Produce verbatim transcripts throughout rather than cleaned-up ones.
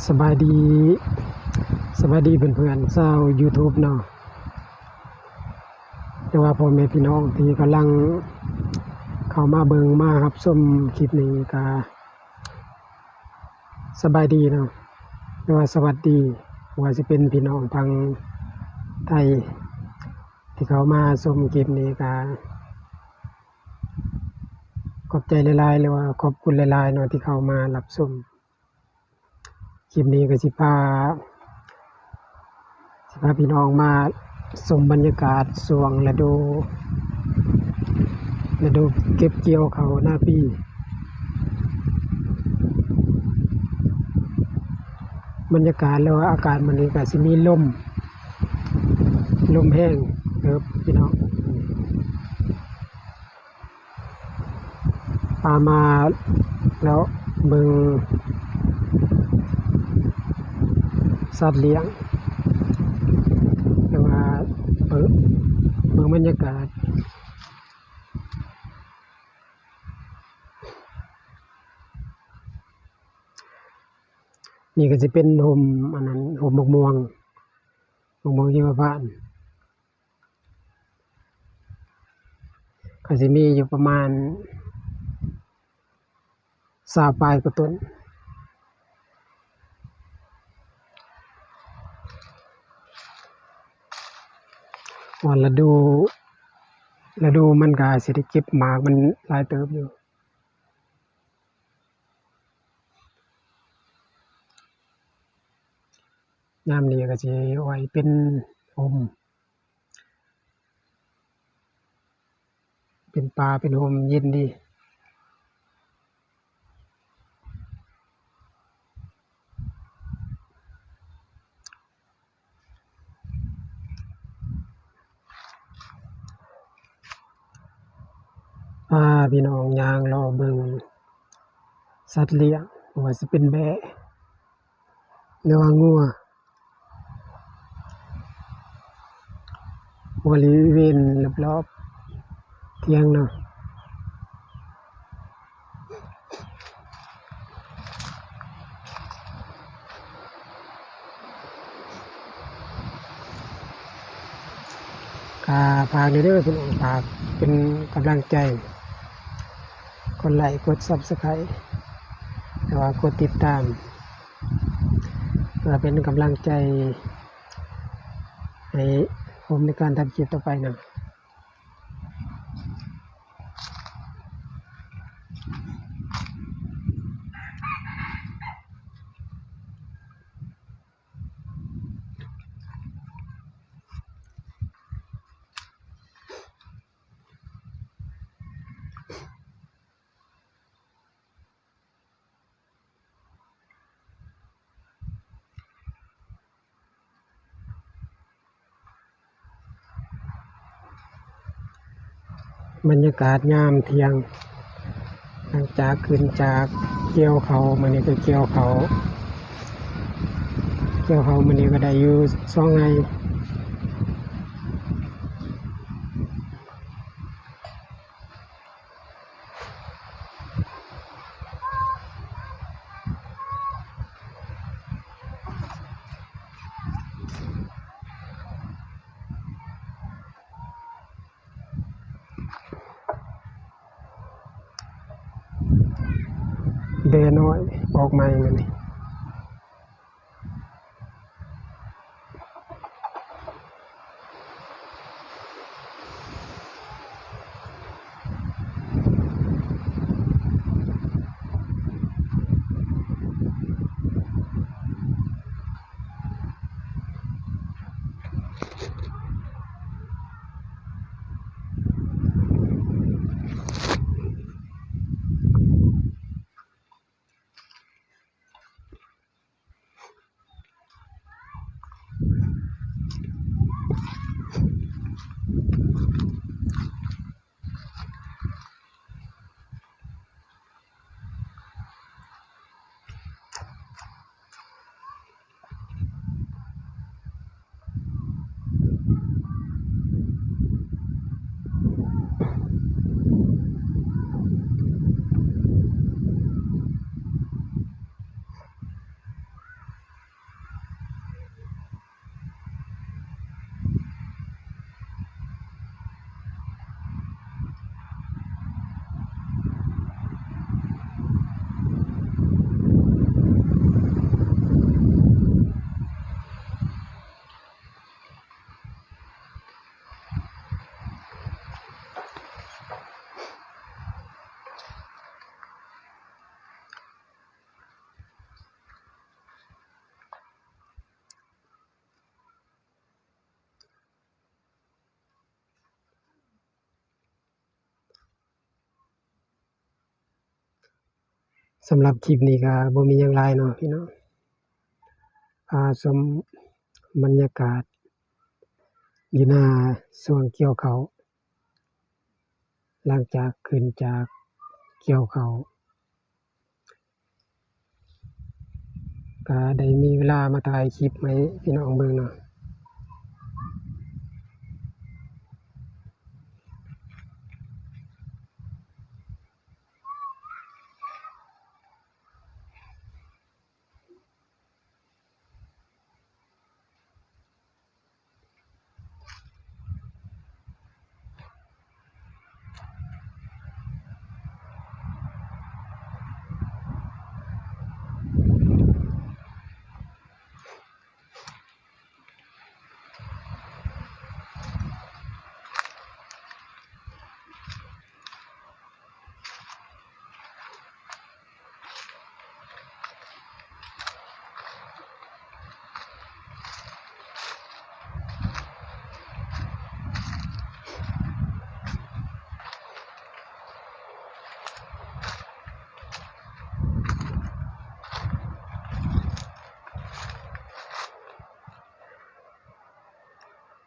สบายดี สบายดีเพื่อนๆ ชาว YouTube เนาะ หรือว่าพ่อแม่พี่น้องที่กำลังเข้ามาเบิ่งมารับชมคลิปนี้ก็สบายดีเนาะ หรือว่าสวัสดี ว่าสิเป็นพี่น้องทางไทย ที่เข้ามาชมคลิปนี้ก็ขอบใจหลายๆ หรือว่าขอบคุณหลายๆ เนาะ ที่เข้ามารับชม คลิปนี้ก็สิพา สิพาพี่น้องมาชมบรรยากาศช่วงฤดู ฤดูเก็บเกี่ยวข้าวนาปี บรรยากาศหรือว่าอากาศมื้อนี้ก็สิมีลม ลมแฮงเด้อพี่น้อง พามาเลาะเบิ่งสัตว์เลี้ยง หรือว่าเบิ่ง เบิ่งบรรยากาศ นี่ก็สิเป็นฮ่ม อันนั้น ฮ่มบักม่วง บักม่วงหิมพานต์ ก็สิมีอยู่ประมาณซาวปลายกว่าต้น ว่าฤดู ฤดูมันก็สิได้เก็บหมากมันหลายเติบอยู่ ยามนี้ก็สิเอาไว้เป็นฮ่ม เป็นป่าเป็นฮ่มเย็นดี พาพี่น้องย่างเลาะเบิ่งสัตว์เลี้ยง บ่ว่าสิเป็นแบะ หรือว่างัว บริเวณรอบๆเถียงเนาะ ก็ฝากเด้อพี่น้อง ฝากเป็นกำลังใจ กดไลค์ กด Subscribe หรือว่ากดติดตาม เพื่อเป็นกำลังใจให้ผมในการทำคลิปต่อไปนะ บรรยากาศยามเที่ยง หลังจากขึ้นจากเกี่ยวข้าว มื้อนี้ก็เกี่ยวข้าว เกี่ยวข้าวมื้อนี้ก็ได้อยู่สองไร่ แบะน้อยออกใหม่มื้อนี้ เ สำหรับคลิปนี้ก็บ่มีหยังหลายเนาะพี่น้อง พาชมบรรยากาศอยู่หน้าช่วงเกี่ยวข้าว หลังจากขึ้นจากเกี่ยวข้าว ก็ได้มีเวลามาถ่ายคลิปให้พี่น้องเบิ่งเนาะ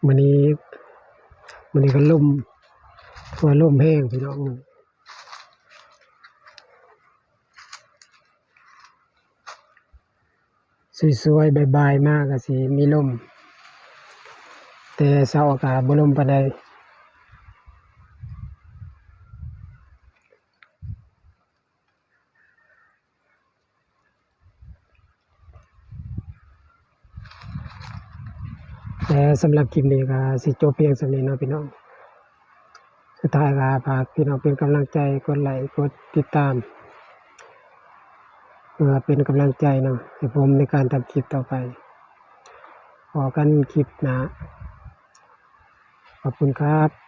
มื้อนี้ มื้อนี้ก็ลม ว่าลมแฮงพี่น้อง สวยๆ บ่ายๆ มาก็สิมีลม แต่เช้าอากาศบ่ลมปานใด แต่สำหรับคลิปนี้ก็สิจบเพียงส่ำนี้เนาะพี่น้อง สุดท้ายก็ฝากพี่น้องเป็นกำลังใจ กดไลค์ กดติดตาม เพื่อเป็นกำลังใจเนาะ ให้ผมในการทำคลิปต่อไป พบกันคลิปหน้า ขอบคุณครับ